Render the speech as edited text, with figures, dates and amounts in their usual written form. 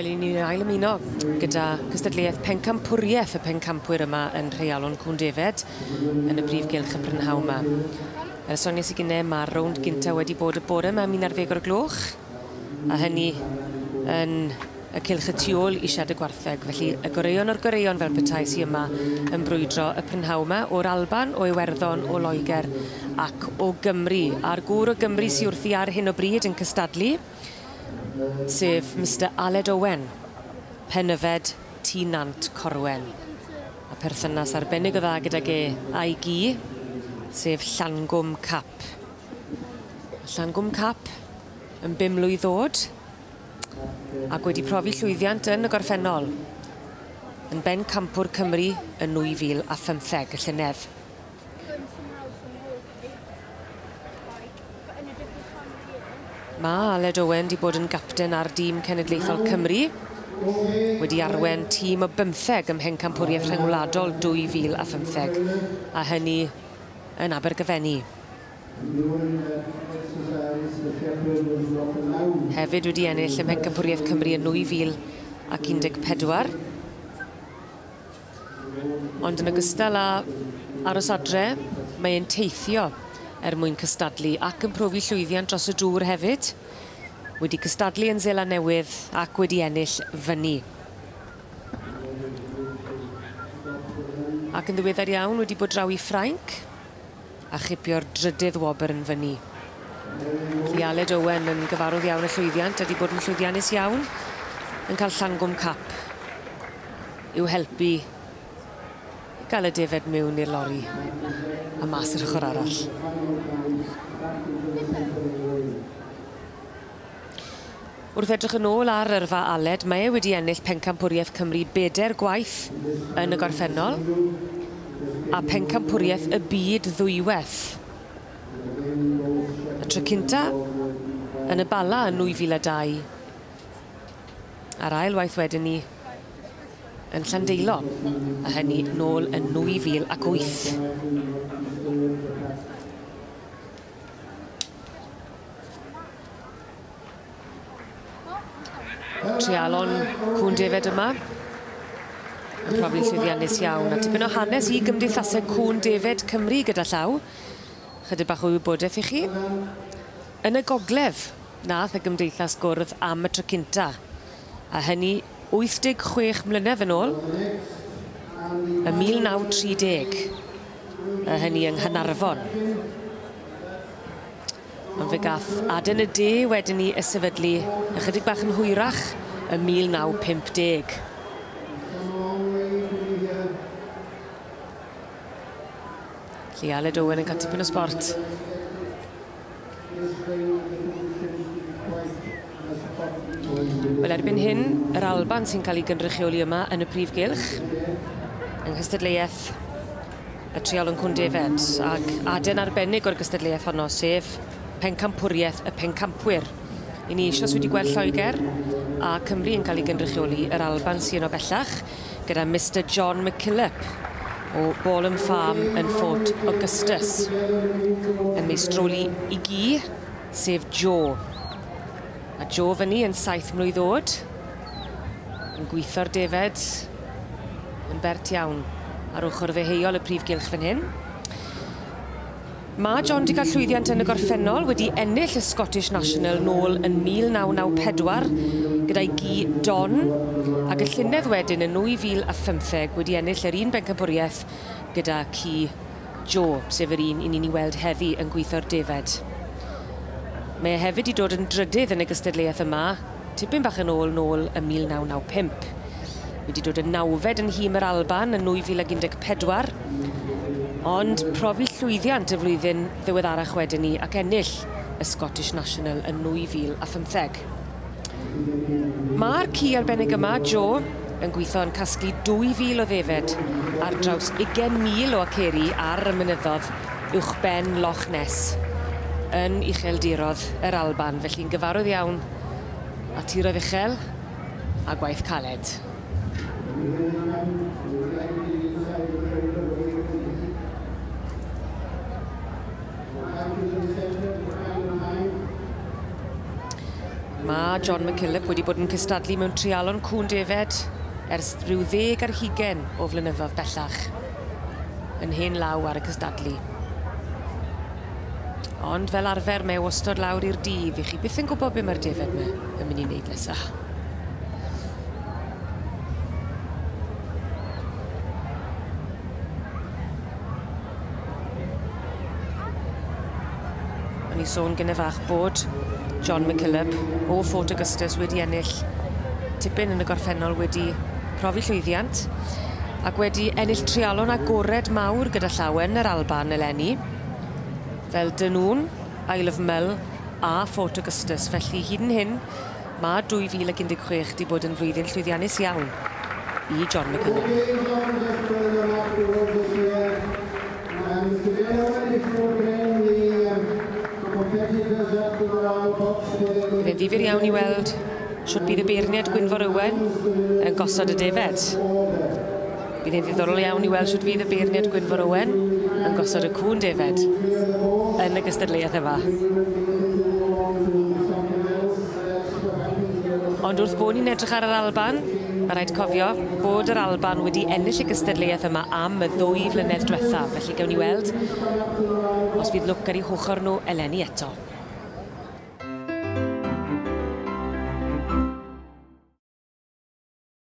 Wel, i ni'n ail ymuno gyda cystadleuaeth pencampwriaeth y pencampwyr yma yn Nhreialon Cŵn Defed yn y brif gylch y prynhawn yma. Fel sonies i gynne, mae'r rownd gynta wedi bod y bore yma am 11 o'r gloch, a hynny yn y cylch y tu ôl i sied y gwartheg. Felly y goreuon o'r goreuon fel petai sy yma yn brwydro y prynhawn yma o'r Alban, o Iwerddon, o Loegr ac o Gymru. A'r gŵr o Gymru sy wrthi ar hyn o bryd yn cystadlu, sef Mr Aled Owen, Penyfed Tŷ Nant Corwen. A perthynas arbennig o dda gydag e a'i gi, sef Llangwm Cap. Llangwm Cap yn 5 mlwydd oed ac wedi profi llwyddiant yn y gorffennol yn bencampwr Cymru yn 2015 y llynedd. Mae Aled Owen wedi bod yn gapten ar dîm cenedlaethol Cymru, wedi arwen tîm o 15 ym Mhencampwriaeth Rhyngwladol 2015, a hynny yn Abergavenny. Hefyd wedi ennill ym Mhencampwriaeth Cymru yn 2014. Ond yn ogystal â aros adre, mae'n teithio er mwyn cystadlu ac yn profi llwyddiant dros y dŵr hefyd. Wedi cystadlu yn Seland Newydd ac wedi ennill fyny. Ac yn ddiweddar iawn wedi bod draw i Ffrainc a chipio'r drydydd wobr yn fyny. Felly Aled Owen yn gyfarwydd iawn y llwyddiant a wedi bod yn llwyddiannus iawn yn cael Llangwm Cap i'w helpu gael y defed mewn i'r lori a mas yr ochr arall. Wrth edrych yn ôl ar yrfa Aled, mae e wedi ennill pencampwriaeth Cymru 4 gwaith yn y gorffennol a pencampwriaeth y byd ddwywaith. Y tro cynta yn y Bala yn 2002 a'r ail waith wedyn ni yn Llandeilo, a hynny nôl yn 2008. Treialon Cŵn Defed yma yn profi'n llwyddiannus iawn, a tipyn o hanes i Gymdeithasau Cŵn Defed Cymru gyda llaw. Chydig bach o wybodaeth i chi. Yn y gogledd, nath y gymdeithas gwrdd am y tro cynta, a hynny 86 mlynedd yn ôl, y 1930, a hynny yng Nghaernarfon. Ond fe gath Aden y De wedyn ni y sefydlu ychydig bach yn hwyrach ym 1950. Felly Aled Owen yn cael tipyn o sbort. Wel, erbyn hyn, yr Alban sy'n cael ei gynrychioli yma yn y prif gylch, yng nghystadleuaeth y Treialon Cŵn Defed, ac aden arbennig o'r gystadleuaeth honno, sef pencampwriaeth y pencampwyr. I ni eisoes wedi gweld Lloegr a Cymru yn cael ei gynrychioli, yr Alban sy'n yno bellach, gyda Mr John McKillop o Balham Farm yn Fort Augustus, yn meistroli i gi, sef Joe. A Joe fyny yn 7 mlwydd oed, yn gweithio'r defed yn bert iawn ar ochr ddeheuol y prif gylch fan hyn. Mae John wedi cael llwyddiant yn y gorffennol, wedi ennill y Scottish National nôl yn 1994 gyda'i gi Don, ac y llynedd wedyn yn 2015 wedi ennill yr un bencampwriaeth gyda ci Joe, sef yr un i ni'n ei weld heddi yn gweithio'r defed. Mae e hefyd wedi dod yn drydydd yn y gystadleuaeth yma, tipyn bach yn ôl ym 1995. Wedi dod yn nawfed yn nhîm yr Alban yn 2014, ond profi llwyddiant y flwyddyn ddiweddarach wedyn ni ac ennill y Scottish National yn 2015. Mae'r ci arbennig yma, Joe, yn gweithio yn casglu 2,000 o ddefed ar draws 20,000 o aceri ar y mynyddodd uwchben Loch Ness yn ucheldirodd yr Alban, felly'n gyfarwydd iawn â tiroedd uchel a gwaith caled. Mae John McKillop wedi bod yn cystadlu mewn treialon cŵn defed ers rhyw 20 o flynyddoedd bellach, yn hen law ar y cystadlu. Ond fel arfer mae wastod lawr i'r dydd, i chi byth yn gwybod be mae'r defed yma yn mynd i wneud nesa. O'n i sôn gynne fach bod John McKillop o Fort Augustus wedi ennill tipyn yn y gorffennol, wedi profi llwyddiant ac wedi ennill treialon agored mawr gyda llaw yn yr Alban eleni, fel Dunoon, Isle of Mull a Fort Augustus. Felly hyd yn hyn, mae 2016 wedi bod yn flwyddyn llwyddiannus iawn i John McKillop. Bydd e'n ddifyr iawn i weld shwt bydd y beirniad Gwynfor Owen yn gosod y defed. Bydd e'n ddiddorol iawn i weld shwt fydd y beirniad Gwynfor Owen yn gosod y cŵn defed yn y gystadleuaeth yma. Ond wrth bod ni'n edrych ar yr Alban, mae rhaid cofio bod yr Alban wedi ennill y gystadleuaeth yma am y 2 flynedd diwethaf. Felly gawn ni weld os fydd lwc ar eu hochr nhw eleni eto.